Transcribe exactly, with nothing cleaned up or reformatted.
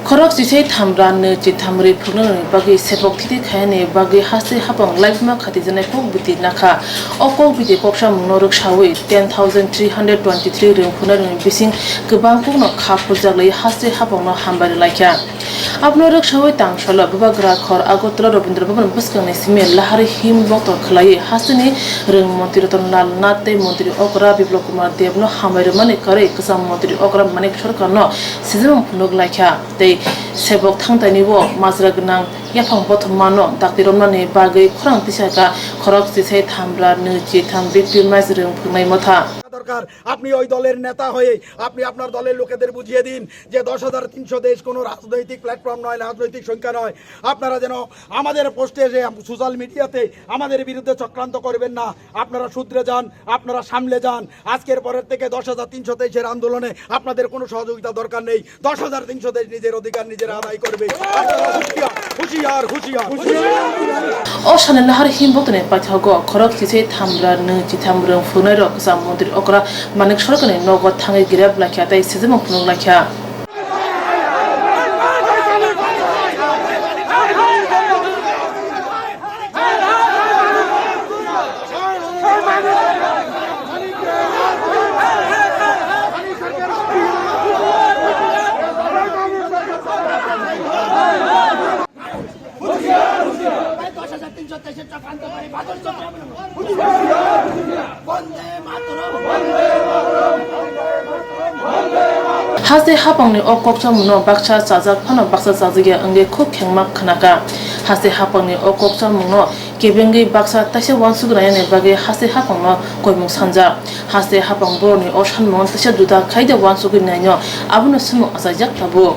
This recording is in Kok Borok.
Khorok chisai thamra nwi chitham rwi phunuknani bagwi sepok thiti khainani bagwi haste hapang laibuma khatijaknai kok biti nakha. O kok biti kok samungno rwksawi ten thousand three hundred twenty three rwng phunuknani bising kwbang kokno kha phurjaklai haste hapangno hambai rwlaikha. Abono rwksawi tangsalo Bubagra khor Agartala Rabindra Bhaban bwskangni simi lahari him boktor khwlaiwi hasteni rwng montri Ratan Lal Nath tei montri okra Biplab Kumar Debno hambai rwmani kwrwi kwcham montri okra Manik Sarkarno sijimung phunuk laikha tei sebok thangtaini o majra gwnang yaphang bothomano dakti romnani bagwi khorang tisaka khorok chisai thamra nwi chitham victimize rwng phunuknai motha. দরকার, আপনি ওই দলের নেতা হয়ে আপনি আপনার দলের লোকেদের বুঝিয়ে দিন যে দশ হাজার তিনশো দেশ কোনো রাজনৈতিক প্ল্যাটফর্ম নয়, রাজনৈতিক সংখ্যা নয়। আপনারা যেন আমাদের পোস্টে যে সোশ্যাল মিডিয়াতে আমাদের বিরুদ্ধে চক্রান্ত করবেন না। আপনারা শুধরে যান, আপনারা সামলে যান। আজকের পরের থেকে দশ হাজার তিনশো তেইশের আন্দোলনে আপনাদের কোনো সহযোগিতা দরকার নেই। দশ হাজার তিনশো তেইশ নিজের অধিকার নিজেরা আদায় করবে। আপনারা হুঁশিয়ার, হুঁশিয়ার, হুঁশিয়ার, হুঁশিয়ার। O sani lahar him boktorni paithago khorok chisai thamra nwi chitham rwng phunuknairok kwcham montri okra Manik Sarkarni nogo thangwi girap laikha tei sijimung phunuk laikha. Haste hapangni o kokchamungno baksa chajak phano baksa chajakya wngwi khuk khengma khnakha. Haste hapangni o kokchamungno kebengwi baksa taisa uansukgwi nainani bagwi haste hapangno koimung sanjak. Haste hapang borokni o sanmung taisa juda khaide uansukgwi naino, abono swngmung achaijak tabuk.